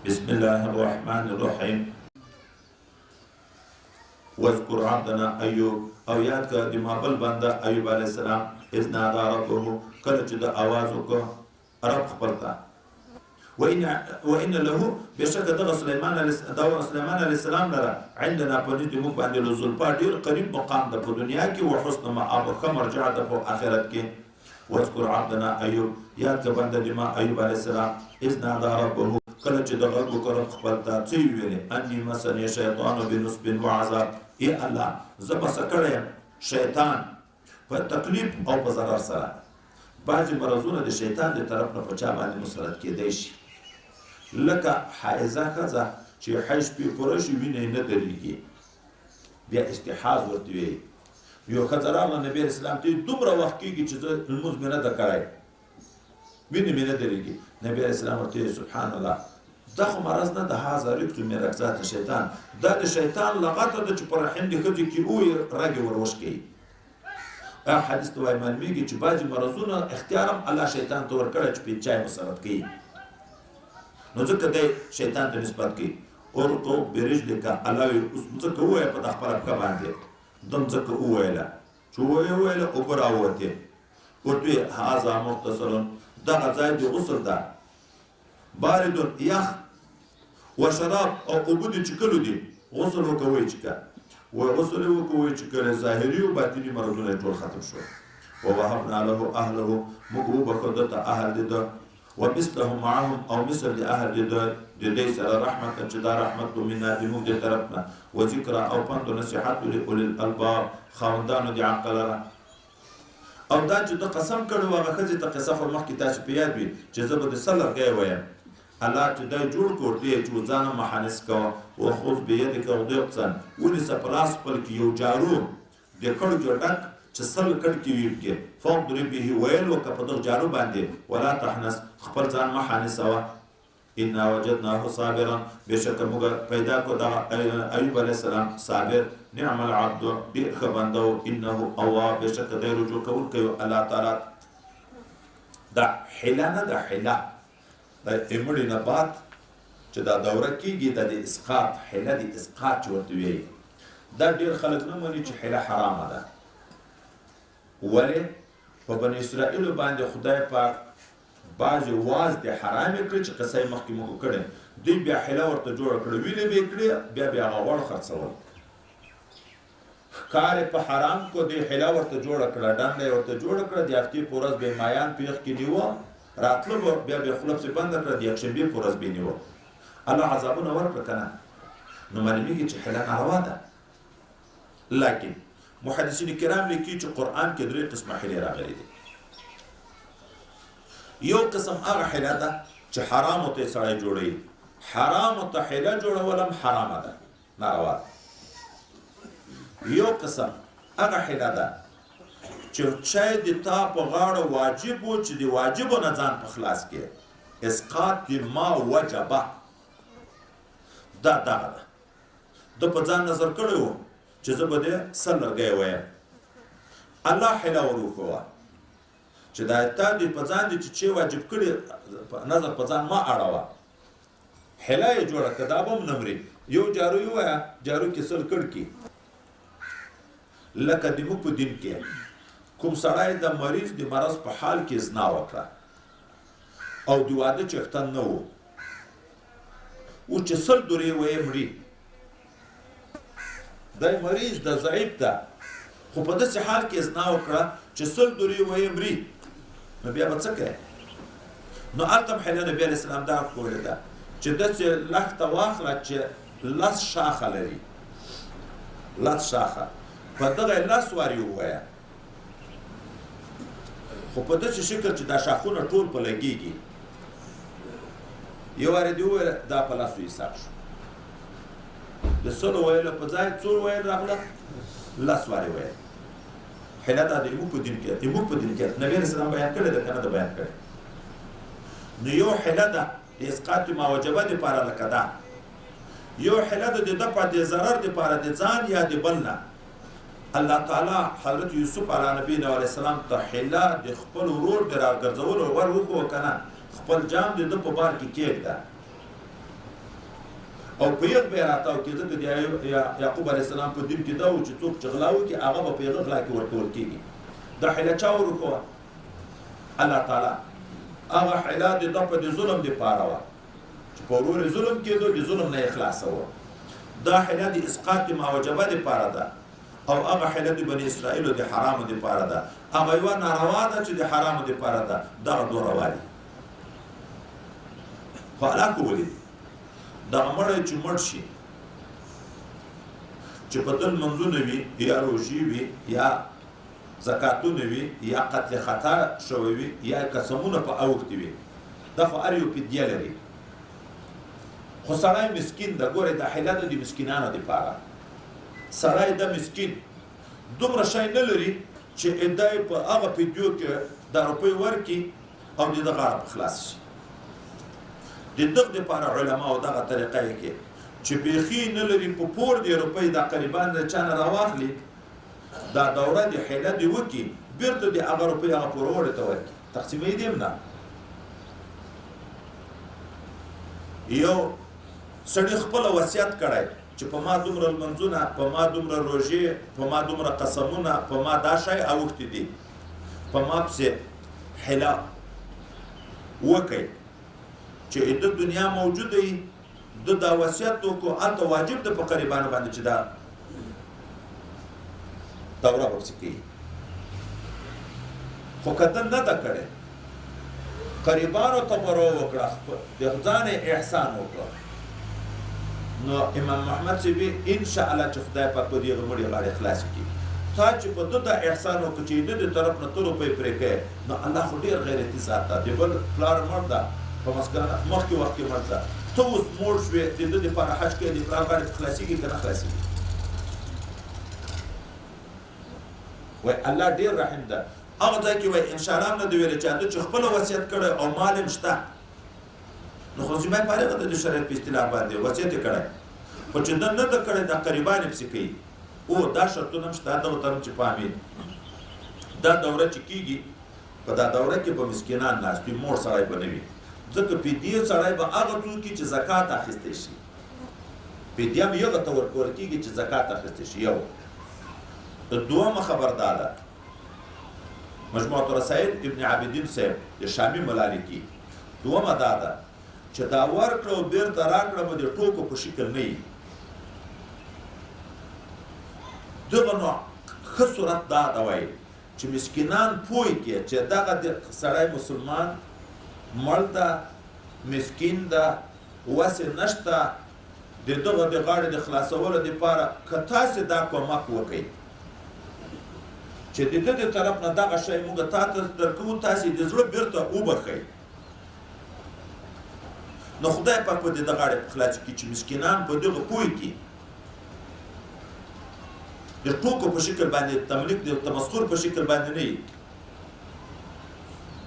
بسم الله الرحمن الرحیم. واذکر عبدنا ایوب، او یاد کړه د مابل بنده ایوب علیه السلام، اذ نادى ربه، کله چې د اواز وکړ رب خپل ته. وإن له، بېشکه دغه سلیمان علیه السلام لره عندنا په نزد موږ باندې لزلفا ډېر قریب مقام ده په دنیا کې، وحسن مآب، ښه مرجع ده په آخرت کې. واذکر عبدنا ایوب، یاد کړه بنده د ما ایوب علیه السلام، اذ نادى ربه، کله چې د غږ وکړ رب خپل ته، څه یې وویلې؟ انی مسني شیطان بنصب وعذاب، ای الله زه مسه کړی یم شیطان په تکلیف او په ضرر سره. بعضې مرضونه د شیطان د طرف نه په چا باندې مسلط کېدی شي، لکه حایضه ښځه چې حیض پرې پوره شي وینه یې نه درېږي، بیا استحاض ورته وایي. یو ښځه راغله نبي علیه السلام ته، دومره وخت کېږي چې زه لمونځ مې نه ده کړی، وینې مې نه درېږي. نبي علیه السلام ورته وایي سبحان الله، دا خو مرض نه ده، هذا رکز من رکزات شیطان، دا د شیطان لغته ده چې په رحم د ښځې کې ووایي رګ یې ور وشکوي. دا حدیث ته وایي معلومېږي چې بعضې مرضونه اختیار هم الله شیطان ته ورکړی چې پرې چا یې مسلط کوي، نو ځکه دی شیطان ته نسبت کوي. ارقو برجلک، الله وایي اوس مځکه ووایه په دا خپله پښه باندې. ده مځکه وویله، چې ویې وویله اوبه راووتې. ورته ویې هذا مغتسل، دغه ځای د غسل ده، بارد یخ و شراب او اوبه د چکلو دي، غسل وکړه ویې چکه. وغسل یې وکړه ویې چکلې، ظاهري او باطني مرضونه یې ټول ختم شول. ووهبنا له اهله، موږ وبښو ده ته اهل د ده، ومثلهم معهم، او مثل د اهل د ده د دی سره، رحمتا، چې دا رحمت و منا د موږ د طرف نه، وذکر او پند و نصیحت لأولي الالباب، خاوندانو د عقل لره. او دا چې ده قسم کړی و هغه ښځې ته، قصه خو مخکې تاسې په یاد وي چې زه به د سل لرګی وایم، الله چې دی جوړ کړ ورته یې چې ځان هم محنث کوه، وخذ بیدک ضغطا، ونیسه په لاس خپل کې یو جارو د کړکیو ډک چې 100 کړکې وي پکې، فاضرب به، ویل وکړه په دغه جارو باندې، ولا تحنث، خپل ځان مه حانثوه. انا وجدناه صابرا، بېشکه موږ پیدا کړو دغه ایوب علیه السلام صابر، نعم العبد، ډېر ښه بنده و، انه اواب، بېشکه دی رجوع کوونکی و الله تعالی. دا حیله نه ده، حیله دا امړي نبات چې دا دوره کېږي، دا د اسقاط حیله، د اسقاط چې ورته وایي، دا ډېر خلک نه مني چې حیله حرامه ده. ولې؟ په بني اسرائیلو باندې خدای پاک بعضې واز دې حرامې کړې چې قصه یې مخکې موږ کړې، دوی بیا حیله ورته جوړه کړه، وینې به یې کړې، بیا بیا هغه غوړ خرڅول، ښکار یې په حرام کو، دوی حیله ورته جوړه کړه، ډنډه یې ورته جوړه کړه، د هفتې په ورځ به یې مایان په یخ کې نیوه، راتله به بیا به یې خوله پسې بنده کړه، د یکشنبې په ورځ به یې نیوه. الله عذابونه ورکړه که نه؟ نو معلومېږي چې حیله ناروا ده. لکن محدثین کرام لیکي چې قرآن کې درې قسمه حیلې راغلي دي. یو قسم هغه حیله ده چې حرامو ته یې سړی جوړوي، حرامو ته حیله جوړول هم حرامه ده، ناروا ده. یو قسم هغه حیله ده چې چای د تا په غاړه واجب و چې د واجبو نه ځان په خلاص کړې، اسقاط د ما وجبه، دا دغه ده. ده په ځان نظر کړی و چې زه به دې 100 لرګی وایم، الله حیله ور وښوه چې دا تا دې په ځان دې چې چې واجب کړي نظر په ځان ما اړوه، حیله یې جوړه کړه، دا به هم نه مري. یو جارو یې ووایه، جارو کې 100 کړکي. لکه د موږ په دین کې کوم سړی د مریض د مرض په حال کې زنا وکړه او د واده څښتن نه و، اوس چې 100 دورې ویې مري، دی مریض ده، ضعیف ده، خو په داسې حال کې زنا وکړه چې 100 دورې ویې مري، نو بیا به څه کوې؟ نو هلته هم حیله نبي علیه السلام دا ښوولې ده چې داسې لښته واخله چې 10 شاخه لري، 10 شاخه، په دغه 10 وارې ووایه، خو په داسې شکل چې دا شاخونه ټول په لګېږي. یو وارې دې وویله دا په لسو حساب شو، د 100 ویلو په ځای څو ویل راغله؟ 10 وارې ویل. حیله دا د موږ په دین کې، موږ په دین کې نبي علیه السلام بیان کړې ده که نه ده بیان کړې؟ نو یو حیله ده د اسقاط ما وجبه دپاره لکه دا، یو حیله ده د دفع د ضرر دپاره د ځان یا د بل نه. الله تعالی حضرت یوسف علیه نبینا علیه السلام ته حیله د خپل ورور د راګرځولو ور وښوه که نه، خپل جام د ده په بار کې کېږده. او په یغ به یې راتاو کړي، ځکه د یعقوب علیه السلام په دین کې دا و چې څوک چې غلا وکړي هغه به په هغه غلا کې ورکول کېږي. دا حیله چا وروښوه؟ الله تعالی. هغه حیله د ده په د ظلم دپاره وه چې په ورور یې ظلم کېدو، د ظلم نه یې خلاصوه. دا حیله د اسقاط ما وجبه دپاره ده، او هغه حیله د بني اسرائیلو د حرامو دپاره ده. هغه یوه ناروا ده چې د حرامو دپاره ده، دغه دوه روا دي. خو الله ښوولي دي دغه مړی چې مړ شي، چې په ده لمونځونه وي یا روژې وي یا زکاتونه وي یا قتل خطا شوی وي یا قسمونه په اوښتي وي، دا خو هر یو فدیه لري. خو سړی مسکین ده، ګورئ دا حیله ده د مسکینانو دپاره. سړی ده مسکین دومره شی نه لري چې دی په هغه فدیو کې دا روپۍ ورکړي او د ده غاړه په خلاص شي. د دغه دپاره علماو دغه طریقه یې کې چې بیخي نه لري په پور دې روپۍ دا قریبان د چا نه راواخلي، دا دوره د حیله دې وکړي، بیرته د هغه روپۍ هغه پوروړي ته ورکړي، تقسیموي دې هم نه. یو سړي خپله وصیت کړی چې په ما دومره لمونځونه، په ما دومره روژې، په ما دومره قسمونه، په ما دا شی اوښتي دي، په ما پسې حیله وکړئ چې د دنیا موجوده وي، ده دا وصیت وکړو، هلته واجب ده په قریبانو باندې چې دا دوره به پسې کوي. خو که ده نه ده کړې، قریبانو ته مرو وکړه، د ځان یې احسان وکړه، نو امام محمد صاحب انشاءالله چې خدای پاک په دې مړي غاړې خلاصې کړي. تا چې په ده دا احسان وکړو چې د ده طرف نه ته روپۍ پرې کوې، نو الله خو ډېر غیرتي ذات ده. د بل پلار مړ ده، په مسکرانه مخکې وخت کې مړ ده، ته اوس موړ شوې، د ده دپاره حج کوې، د پلار غاړې په خلاصېږي که نه خلاصېږي؟ وایي الله ډېر رحیم ده. هغه ځای کې وایي انشاءالله هم نه دی ویلی چې ده چې خپله وصیت کړی او مال هم شته، نو خو ذمه یې فارغه ده د شریعت په اصطلاح باندې، وصیت یې کړی، خو چې ده نه ده کړی دا قریبان یې پسې کوي. او دا شرطونه هم شته، دغه ته هم چې پام یې. دا دوره چې کېږي، په دا دوره کې به مسکینان ناست وي، موړ سړی به نه وي، ځکه فدیه سړی به هغه څوک چې زکات اخیستی شي، فدیه هم هغه ته ورکول کېږي چې زکات اخیستی شي. یو دوهمه خبر دا ده، مجموعة الرسائل ابن عابدین صاحب د شامي ملا لیکي، دوهمه دا ده چې دا ورکړه او بېرته راکړه به د ټوکو په شکل نه وي. دغه نو ښه صورت دا ده وایي چې مسکینان پوه کړي چې دغه د سړی مسلمان مړ ده، مسکین ده، وسې نشته، د دغه د غاړې د خلاصولو دپاره که تاسې دا کومک وکئ چې د ده د طرف نه دغه شی موږ تا ته درکوو، تاسې د زړه بېرته وبخښئ، نو خدای پاک به د ده غاړې په خلاصې کړي چې مسکینان په دغه پوه کړي. د ټوکو په شکل باندې، تملیک د تمسخر په شکل باندې نه وي.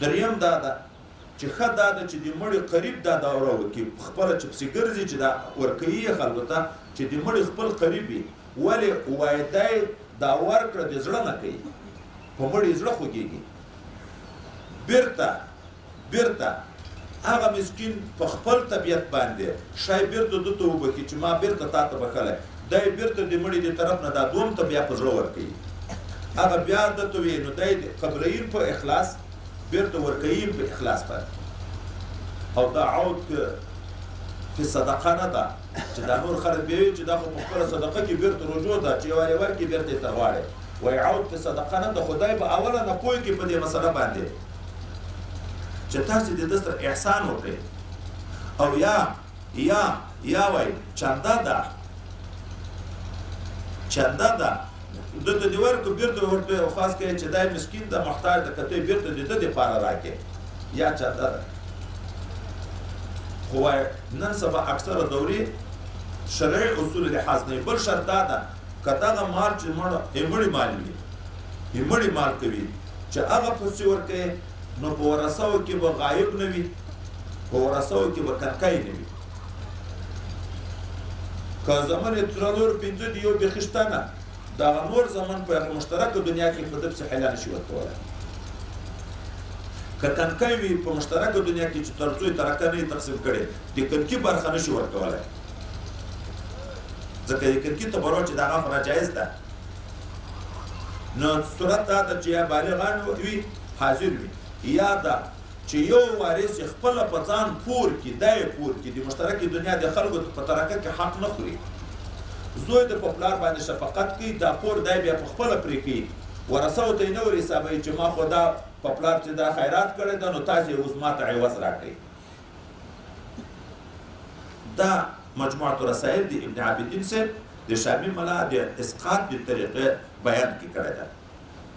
دریم دا ده چې ښه دا ده چې د مړي قریب دا دوره وکړي، خپله چې پسې ګرځي چې دا ورکوي یې خلکو ته چې د مړي خپل قریب وي. ولې وایي دی دا ورکړه د زړه نه کوي، په مړي زړه خوږېږي. بیرته بیرته هغه مسکین په خپل طبیعت باندې شی بیرته ده ته وبښي چې ما بیرته تا ته بښلی، دی بیرته د مړي د طرف نه دا دوم ته بیا په زړه ورکوي، هغه بیا ده ته وي، نو دی قبلوي په اخلاص، بیرته ورکوي په اخلاص باندې. او دا عود که في صدقه نه ده چې دا نور خلک بیا وي چې دا خو په خپله صدقه کې بیرته رجوع ده چې یو وارې ورکړي بیرته یې ترغواړي. وایي عود په صدقه نه ده، خدای به اوله نه پوه کړي په دې مسله باندې چې تاسې د ده سره احسان وکړئ. او یا یا یا وایي چنده ده، چنده ده ده ته دې ورکړو، بیرته ورته خاص کوي چې دا مسکین ده، محتاج ده، که ته یې بیرته د ده دپاره راکړې، یا چنده ده. خو وایي نن سبا اکثره دورې شرعي اصول لحاظ نه. بل شرط دا ده که دغه مال چې مړي مال وي، مړي مال کوي چې هغه پسې ورکوي، نو په ورثو کې به غایب نه وي، په ورثو کې به کنکی نه وي. که زمن یې څلور پنځه دي، یو بیخي شته نه، دغه نور زمن په هغه مشترکه دنیا کې په ده پسې حیله نه شي ورکولی. که کنکی وي په مشترکه دنیا کې چې تر څو یې ترکه نه یې تقسیم کړې، د کنکي برخه نه شي ورکولی. ځکه د کړکۍ تبرع چې د هغه خو ناجایز ده. نو صورت دا ده چې یا بالغان وي حاضر وي، یا دا چې یو وارث خپله په ځان پور کړي، دا یې پور کړي، د مشترکې دنیا د خلکو په ترکه کې حق نه خوري. زوی د په پلار باندې شفقت کوي، دا پور دی بیا په خپله پرې کوي، ورثه ته یې نه ور حسابوي چې ما خو دا په پلار چې دا خیرات کړی ده نو تاسې یې اوس ما ته عوض راکړئ. دا مجموعة رسائل د ابن عابدین صاحب د شامي ملا د اسقاط د طریقې بیان کې کړی ده.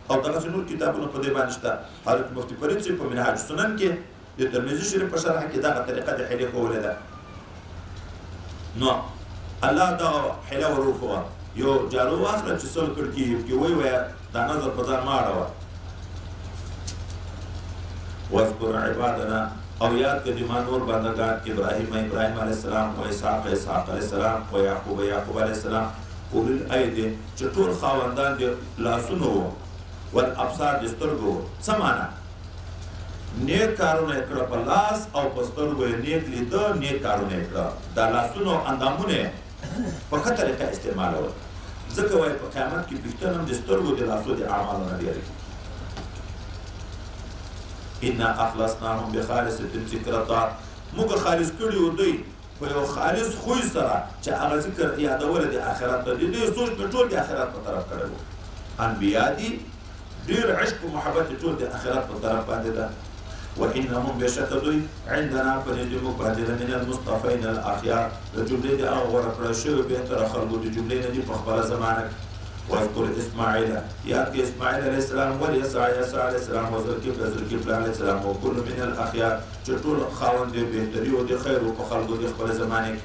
او دغسې نور کتابونه په دې باندې شته. حضرت مفتي فرید صاحب په منهاج سنن کې د ترمذي شریف په شرح کې دغه طریقه د حیلې ښوولې ده. نو الله دغه حیله ور وښوه، یو جالو واخله چې 100 کړکۍ پکې ووایه، دا نظر په ځان مه اړوه. واذکر عبادنا، او یاد کړه ما نور بندگان، ابراهیم ابراهیم علیه السلام، و اسحاق اسحاق علیه السلام، و یعقوب یعقوب علیه السلام، اولي الایدي چې ټول خاوندان د لاسونو وو، والابصار د سترګو وو. څه معنا؟ نیک کارونه یې کړه په لاس او په سترګو یې نیک لیده، نیک کارونه یې کړه، دا لاسونو او اندامونه یې په ښه طریقه استعمالول. ځکه وایي په قیامت کې پوښتنه هم د سترګو د لاسو د اعمالو نه ډېره کېږي. انا اخلصناهم بخالصة ذکر الدار، موږ خالص کړي وو دوی په یو خالص خوی سره چې هغه ذکر یادول د آخرت ته. د دوی سوچ مې ټول د آخرت په طرف کړی وو. انبیا دي، ډېر عشق و محبت ټول د آخرت په طرف باندې ده. وإنهم بېشکه دوی عندنا په نږدې موږ باندې لمن المصطفین الأخیار، د جملې د هغه غوره کړی شویو بهتره خلکو د جملې نه دي په خپله زمانه کې. واذکر اسماعیل، یاد کړه اسماعیل علیه السلام، والیسع یسع علیه السلام، وذوالکفل ذوالکفل علیه السلام، وکل من الاخیار چې ټول خاوند د بهتري او د خیر په خلکو د خپله زمانې کې.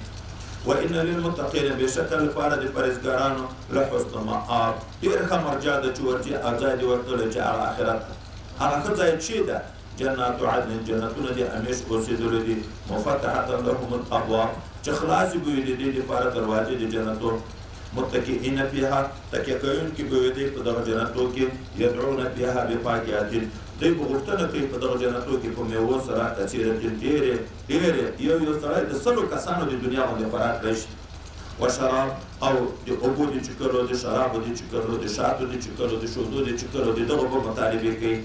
وإن للمتقین، بېشکه لپاره د پرهېزګارانو لحسن مآب، ډېر ښه مرجع ده چې ورځي او ځای دې ورتللی چې هغه آخرت ده. هغه ښه ځای چې ده جنات عدن، جنتونه دې همیش اوسېدلو دي، مفتحة لهم الابواب چې خلاصې به وي د دې لپاره دروازې د جنتو، متکئین فیها تکیه کوونکي به وي دوی په دغه جنتو کې، یدعون فیها بفاکهة، دوی به غوښتنه کوي په دغه جنتو کې په میوو سره، کثیرة ډېرې ډېرې، یو یو سړی د 100 کسانو د دنیا غوندې خوراک کړی شي، وشراب او د اوبو د چکلو، د شرابو د چکلو، د شاتو د چکلو، د شودو د چکلو، د دغو به مطالبې کوي.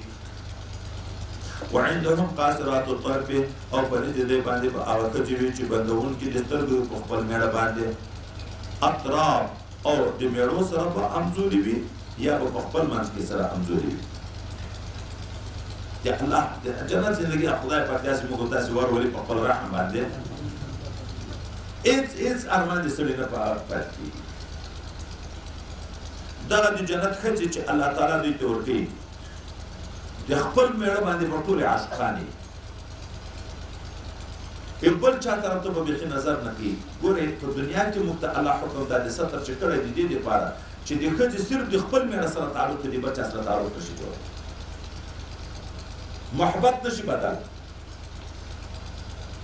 وعندهم قاصرات الطرف، او په نږدې دوی باندې به هغه ښځې وي چې بندوونکي د سترګو په خپل مېړه باندې، اطراف او د مېړو سره به امزوري وي یا به په خپل منځ کې سره امزوري وي. د الله د جنت زندګي خدای پاک داسې موږ تاسې ورولي په خپل رحم باندې، هېڅ هېڅ ارمان د سړي نه پاتې کېږي. دغه د جنت ښځې چې الله تعالی دوی ته ورکوي د خپل مېړه باندې به ټولې عاشقانې، بل چا طرف ته به بیخي نظر نه کوي. ګورئ په دنیا کې موږ ته الله حکم دا د ستر چې کړی د دې دپاره چې د ښځې صرف د خپل مېړه سره تعلق دی، بل چا سره تعلق نه شي جوړولی، محبت نه شي بدل.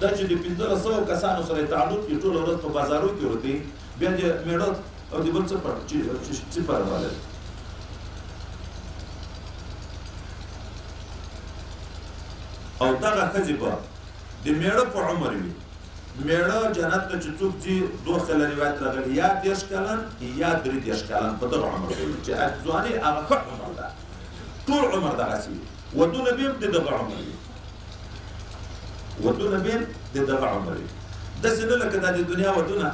دا چې د 1500 کسانو سره تعلق وي، ټوله ورځ په بازارو کې ورکوي، بیا د مېړه او د بل څه پروا لري؟ او دغه ښځې به د مېړه په عمر وي، مېړه جنت ته چې څوک ځي دوه خله روایت راغلی، یا 30 کلن یا 33 کلن په دغه عمر کې وي، چې ځواني هغه ښه عمر ده، ټول عمر دغسې وي. ودونه به هم د دغه عمر وي، ودونه به هم د دغه عمر وي، داسې نه لکه دا د دنیا ودونه.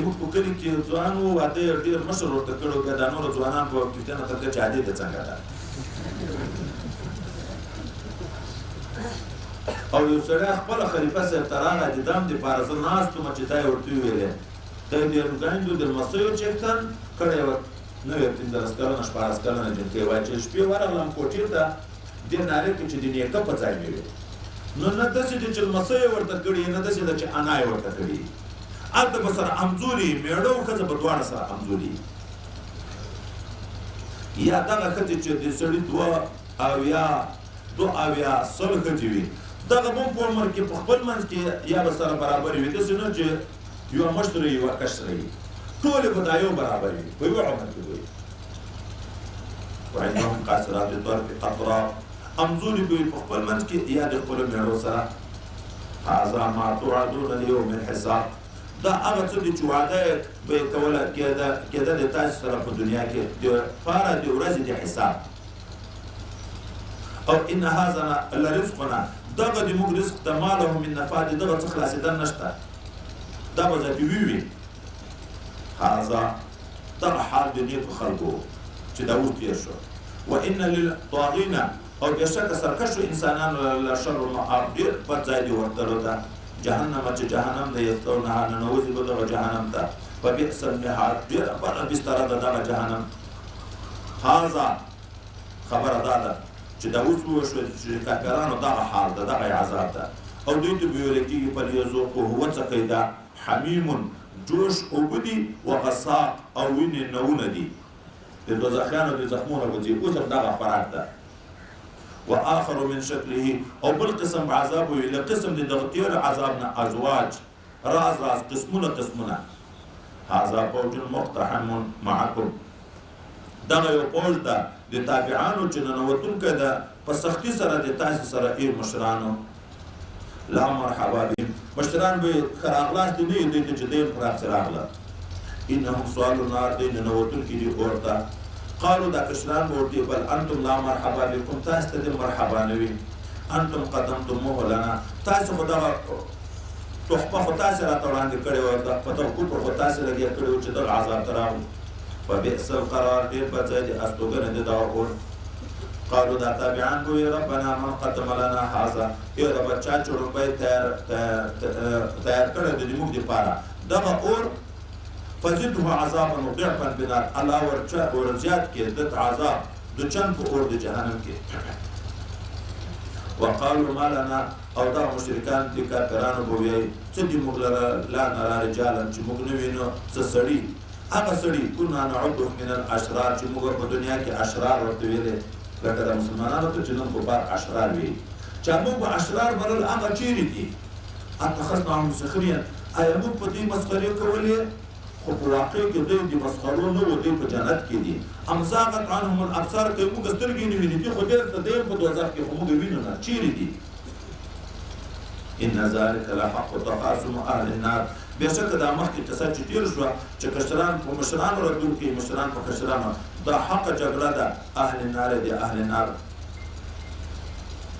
موږ په کلي کې ځوان و، واده یې ډېر مشر ورته کړی و، بیا دا نورو ځوانان په پوښتنه تر چې عادې ده څنګه ده. او یو سړی خپله خلیفه صاحب ته راغی د دم دپاره، زه ناست وم چې دا یې ورته وویلې، دی د ګنجو د لمسیو چښتن کړی یوه نوې 15 کلنه 16 کلنه جنکۍ وایي چې شپې ورغلم کوټې ته، دې نارې کړې چې د نیکه په ځای مې وي. نو نه داسې ده چې لمسۍ یې ورته کړي، نه داسې ده چې انا یې ورته کړي، هلته به سره همزولي، مېړه او ښځه به دواړه سره همزولي. یا دغه ښځې چې د سړي 72 72 100 ښځې وي، دغه به هم په عمر کې په خپل منځ کې یا به سره برابرې وي، داسې نه چې یوه مشره وي یوه کشره وي، ټولې به دا یو برابر وي په یوه عمر کې به وي. وعندهم قاصرات الطرف اطراف، همزولي به وي په خپل منځ کې یا د خپلو مېړو سره. هذا ما توعدون لیوم الحساب، دا هغه څه دي چې وعده به یې کوله کېده د تاسو سره په دنیا کې د پاره د ورځې د حساب. او ان هذا لرزقنا، دغه د موږ رزق ته ما له من نفاد، دغه څه خلاصېدل نشته، دا به ذاتي وي. هذا دغه حال د نیکو خلکو چې دا اوس تېر شو. وان للطاغین، او بېشکه سرکشو انسانانو لشر مآب، ډېر بد ځای دی ورتلو ته، جهنم چې جهنم دی، یصلونها، ننوځي به دغه جهنم ته. فبئس المهاد، ډېره بده بستره ده دغه جهنم. هذا خبره دا ده چې دا اوس وشوه چې کافرانو دغه حال ده، دغه عذاب ده، او دوی ته به ویل کېږي فلیذوقوه، وڅکئ دا حمیم، جوش اوبه دي، وغساق، او وینې نوونه دي، د دوزخیانو د زخمونو به ځي، اوس هم دغه خوراک ده. وآخر من شکله، او بل قسم عذاب وي له قسم د دغه تېر عذاب نه ازواج، راز راز قسمونه قسمونه. هذا فوج مقتحم معکم، دغه یو فوج ده د تابعانو چې ننوتونکی ده په سختي سره د تاسې سره ای مشرانو. لا مرحبا بهم، مشران به ښه راغلاست نه وي دوی ته چې دوی هم پراپسې راغله. انهم سوال النار، دوی ننوتونکي دي اور ته. قالو، دا کشران به ورته بل انتم لا مرحبا بكم، تاسو ته دې مرحبا نه وي. انتم قدمتموه لنا، تاسو خو دغه تحفه خو تاسې راته وړاندې کړې وه، په دغه کفر خو تاسې لګیا کړی و چې دغه عذاب ته راغلو. فبئس القرار، ډېر بد ځای د استوګنې د دغه اور. قالو، دا تابعان به وي ربنا من قدم لنا هذا، ای ربه چا چې ړومبی تیار کړی دی زموږ دپاره دغه اور، فزده عذابا ضعفا بالنار، الله ورزیات کې دت عذاب د چند په اور د جهنم کې. وقالو ما لنا، او دغه مشرکان دي کافرانو به ویایي څه دي موږ لره لا نرا رجالا، چې موږ نه وینو څه سړي، هغه سړي کنا نعدهم من الاشرار، چې موږ په دنیا کې اشرار ورته ویلې، لکه د مسلمانانو ته چې نن کفار اشرار ویلي، چې موږ به اشرار بلل هغه چیرې دي؟ اتخذناهم سخریا، آیا موږ په دوی مسخرې کولې؟ خو په واقع کې دوی د مسخرو نه وو، دوی په جنت کې دي. ام زاغت عنهم الابصار، که موږ سترګې نه ویني، دوی خو بېرته دی په دوزخ کې، خو موږ وینو نه، چیرې دي؟ ان ذلک لحق تخاصم اهل النار، بېشکه دا مخکې قصه چې تېره شوه چې کشران په مشرانو ردون کوي، مشران په کشرانو، دا حق جګړه ده اهل النار دی اهل النار.